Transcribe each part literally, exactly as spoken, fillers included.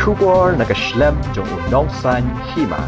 Khubor na ka shlem jong u Nongsaiñ Hima.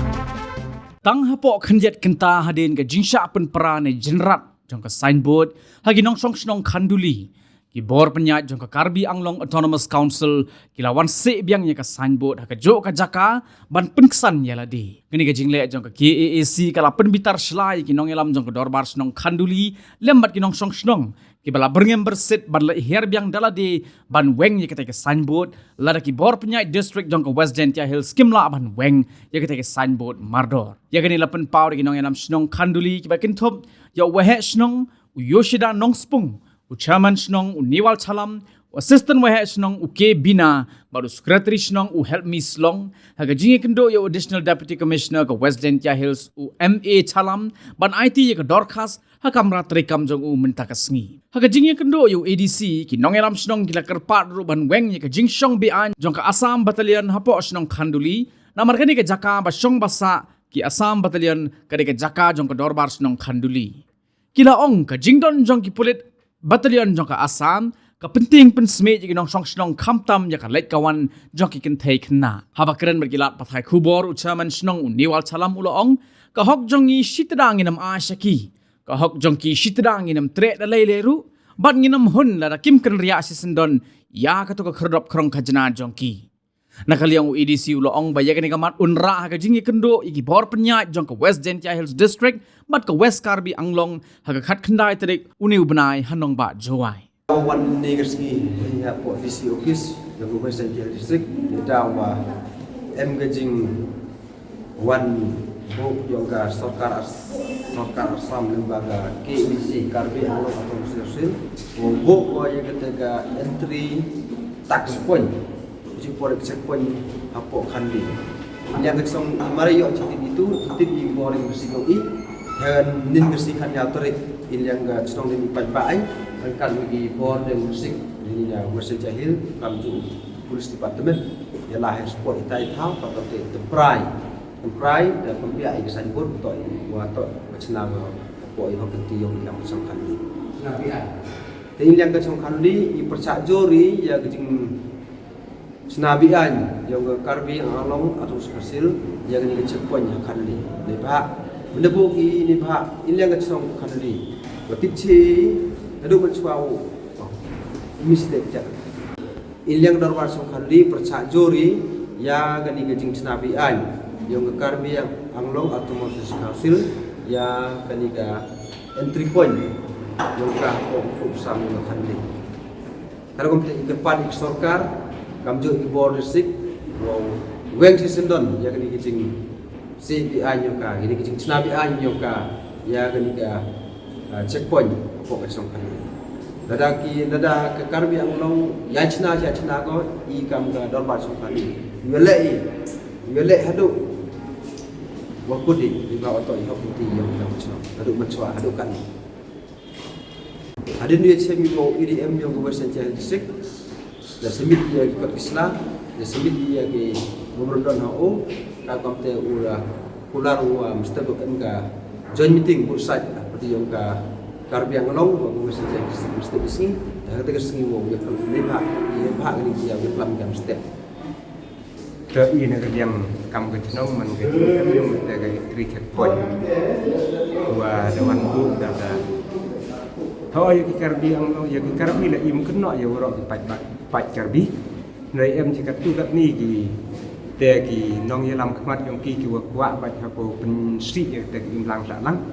Tang hapoh khyndiat kynta hadien ka jingshah pynpra ne jynrat jong ka signboard ha ki nongshong shnong Khanduli, ki bor pynïaid jong ka Karbi Anglong Autonomous Council ki la wan seh biang ïa ka signboard ha kajuh ka jaka ban pynksan ïa lade. Kane ka jingleh jong ka K A A C ka la pynbitar shlai ïa ki nongïalam jong ka dorbar shnong Khanduli lem bad ki nongshong shnong kiba la byrngem byrsit ban leit hiar biang da lade ban weng ïa katei ka signboard, lada ki bor pynïaid district jong ka West Jaintia Hills kim lah ban weng ïa katei ka signboard mardor. Ïa kane la pynpaw da ki nongïalam shnong Khanduli kiba kynthup ïa u Waheh Shnong u Yoshida Nongspung, u Chairman Shnong u Niwal Chalam, u Assistant Waheh Shnong u K Bina, bad u Secretary Shnong u Helpmi Slong, ha ka jingïakynduh ïa u Additional Deputy Commissioner ka West Jaintia Hills u M A Chalam, ban aiti ïa ka dorkhas ha kamra treikam jong u mynta ka sngi. Ha ka jingïakynduh ïa u A D C, ki nongïalam shnong ki la kyrpad ruh ban weng ïa ka jingshong beaiñ jong ka Assam Battalion hapoh shnong Khanduli, namar kane ka jaka ba shong ba sah ki Assam Battalion ka dei ka jaka jong ka dorbar shnong Khanduli. Ki la ong ka jingdon jong ki pulit battalion jong ka Assam ka pyntieng pynsmit ïa ki nongshong shnong khamtam ïa ka leit ka wan jong ki kynthei khynnah. Haba kren bad ki lad pathai khubor, u Chairman Shnong u Niwal Chalam u la ong, ka hok jong ngi shi tdang ngin ym ai sha ki. Ka hok jong ki shi tdang ngin ym treh da lei lei ruh, bad ngin ym hun lada kim kynriah shisyndon ïa kato ka khyrdop khrong khajna jong ki. Na ka liang u A D C u la ong ba ïa kane ka mat un rah ha ka jingïakynduh ïa ki bor pynïaid jong ka West Jaintia Hills District bad ka West Karbi Anglong ha ka khatkhyndai tarik une u bnai ha nongbah Jowai. Wan ne ka sngi hapoh D C office jong ka West Jaintia Hills District, ïa da wa em ka jing wan buh ïong ka sorkar As-, sorkar Assam lyngba ka K A D C, Karbi Anglong Autonomous Council, buh ko ïa kata ka entry tax point, jingpor checkpoint hapoh Khanduli. Ïa ka song amara ïoh chiti itu, chiti i bor ïa ka si ko i, hen nin ka si khan ïa tarik, in ïa ka song din pat ba ai, kan kan i bor ïa ka si, nin ïa West Jaintia Hills, kam ju police department, ïa la hai sport itai thau, ka ka te temprai. Temprai da pempiak i kesan bot to i wa to kachna wa ko i hok ti yong ilang song Khanduli. Te ilang ka song Khanduli i percak jori ïa ka jing chna bi an ïong ka Karbi Anglong Autonomous Council ïa ka ni ka checkpoint ha Khanduli. Ni ba, benda bo ki ni ba, ilang ka song Khanduli. Wa tip chi, kadu ban chwa u. Mistake jak. Iliang dorbar song Khanduli percak jori ïa kani ka jingchna bi an ïong ka Karbi Anglong Autonomous Council ïa kani ka entry point ïong ka hapdeng u sam ïong ka Khanduli. Ka rukom te i kyrpad i sorkar kam ju i bor district wow weng shisyndon ïa kani ka jing si bi an ïong ka, kani ka jingchna bi an ïong ka ïa kani ka ah, checkpoint ko ka song Khanduli. Lada ki, lada ka Karbi Anglong ïa chna, ïa chna ko i kam ka dorbar song Khanduli. Ïa le i, ïa le hadu. Wa kudi, i ba oto i hok kudi ïong ïong chna. Hadu machwa, hadu kan. Hadin ïa chem i mo E D M ïong ka West Jaintia District. Da submit ïa ki kot ki sla, da submit ïa ki memorandum ha u, ka kam te u la kular u, ah, mesti tu em ka joint meeting both side, ah, pati ïong ka Karbi Anglong, ba ku mesti jai ki mesti di sini, da kata ka sini wa u ya pun ni ba, ni ba ni ya u lam jam step. Te i na ka diang kam ka chnong man ka chnong ka ïong te ka three checkpoint. Wa da wan tu da ka. Tho ïa ki Karbi Anglong, ïa ki Karbi la im kynnoh ïa warok ki paid ba, paid Karbi. Hynrei em chi katto katne ki te ki nongïalam khmat ïong ki ki wa kwah bad ha ko pynsih ïa te ki imlang sahlang.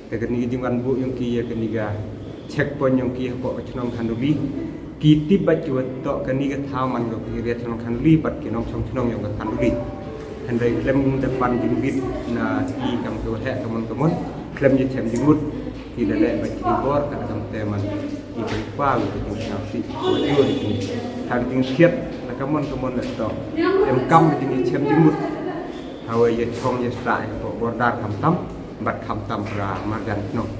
Te kani ki jingwan buh ïong ki ïa kani ka checkpoint ïong ki hapoh ka chnong Khanduli. Ki tip bad ki wa toh kani ka thaw man ka area chnong Khanduli bad ki nongchong chnong ïong ka Khanduli. Hynrei khlem da pan jingbit na ki kam ka waheh ka mon ka mon. Khlem ïa chem jingmut. Ki da leh bad ki bor ka kam te man. Ki pynpaw ïa ka jingsngewsih, ka jur ïa ki. Tang jingsiat la ka mon ka mon la toh. Em kam ïa jingchem jingmut. Hawa ïa chong ïa sah ïa ka border khamtam, bad khamtam para marjan chnong.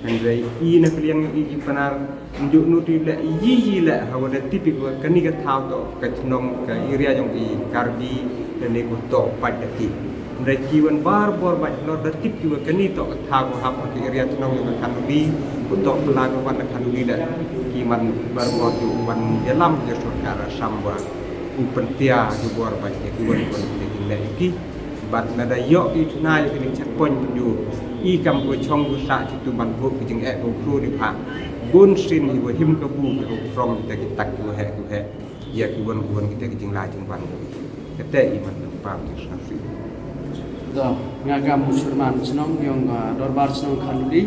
Hynrei i na ka liang i i Pnar, njuk nu ti leh i i leh hawa da tip i wa kani ka thaw toh ka chnong ka area jong i Karbi, kani ko toh paid da ki. Hynrei ki wan bar bor bad hlor da tip ki wa kani toh ka thaw ko hap ka area chnong ka Khanduli, ko toh pla ko wan ka Khanduli da ki man bar bor ki wan ïalam ïa sorkar Assam wa. U pyntia ki bor ba ïa ki wan wan ki leh ki. Bad lada ïoh ki tuna ïa ki ning checkpoint ju i kam ko chong ko sa ki tu ban buk ki jing eh ko kru di pha. Bun sin i wa him ka bu ki ro krong kita ki tak ki wa heh ki wa heh. Ïa ki wan wan kita ki jing la jing ban. Kata i man pam ki sa si. Da, nga kam u chairman chnong yong uh, dorbar chnong Khanduli.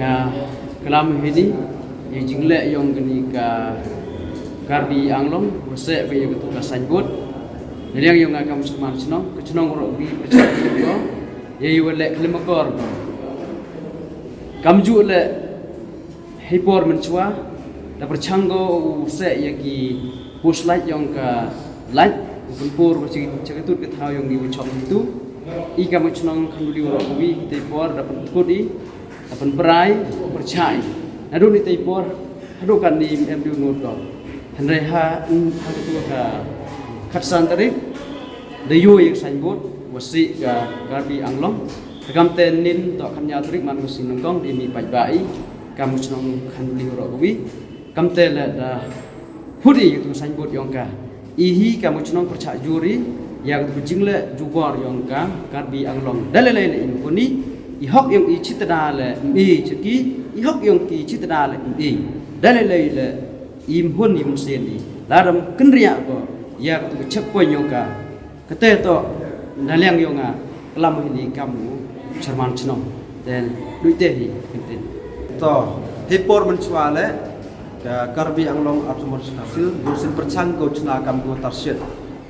Nga klam hini i jingleh yong kani ka Karbi Anglong, rese ba yong ka signboard. Naliang yong nga kam u chairman chnong, ka chnong ro bi ka chnong ko. Ye yu leh klimakor ko. Kam ju leh hei por mynchwa da pyrchang ko u se ïa ki post light yong ka light u pynpur ko chi chi ka tut ka thaw yong ki u chok tu. I kam u chnong Khanduli u ro ko wi tei por da pynkut i da pynprai pyrchai. Nadu ni tei por hadu kan ni em du ngut ko. Hynrei ha ha ka tu ka khatsan tarik da yu ïa ka signboard wasi ka Karbi Anglong. Te kam te nin to kan ïa tarik man ko sin nongkong di mi paj ba i kam u chnong Khanduli u ro ko wi. Kam te le da hudi ïa tu signboard yong ka. I hi kam u chnong pyrchah juri ïa ka tu jingleh jubor yong ka Karbi Anglong. Da lei lei le in ko ni i hok yong i chit da le mi chiki i hok yong ki chit da le mi. Da lei lei le i mhun i msen i. La dam kynriah ko ïa ka tu checkpoint yong ka. Kata to naliang yong nga klam hini kam u chairman chnong. Then duh te hi kyntin. To hi por mynchwa le ka Karbi Anglong Autonomous Council gu sin pyrchang ko chna kam ko tarshit.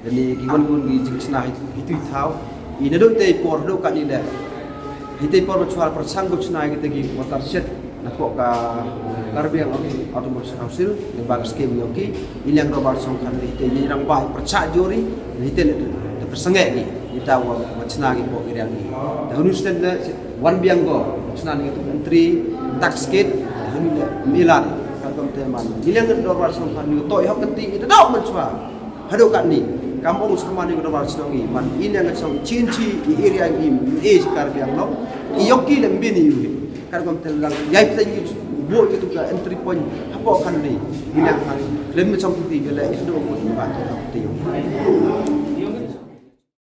Dani ki wan gun ki jing chna hi tu thaw. I na duh te por duh ka ni le. Hi te por mynchwa pyrchang ko chna kita ki watershed. Na ko ka Karbi Anglong Autonomous Council ni bang scheme yong ki. I liang robar song kan hi te i rang bai pyrchah juri. Hi te le da pyrsange ni. Ita wa wa chna ki pok iriang ni. Da hunu sten da wan biang go chna ni tu entry tax kit da hunu le milan. Kan kom te man. I liang robar song kan ni to i hok kan ti ita da man chwa. Hadu kat ni kam ong sama ni ko robar song i man i liang song chin chi i iriang i e Karbi Anglong. I yok ki le mbini yu. Kan kom te lang yai pta ni bo ki tu ka entry point hapo kan ni. I liang kan lem song ti le i do ko ni ba to ti.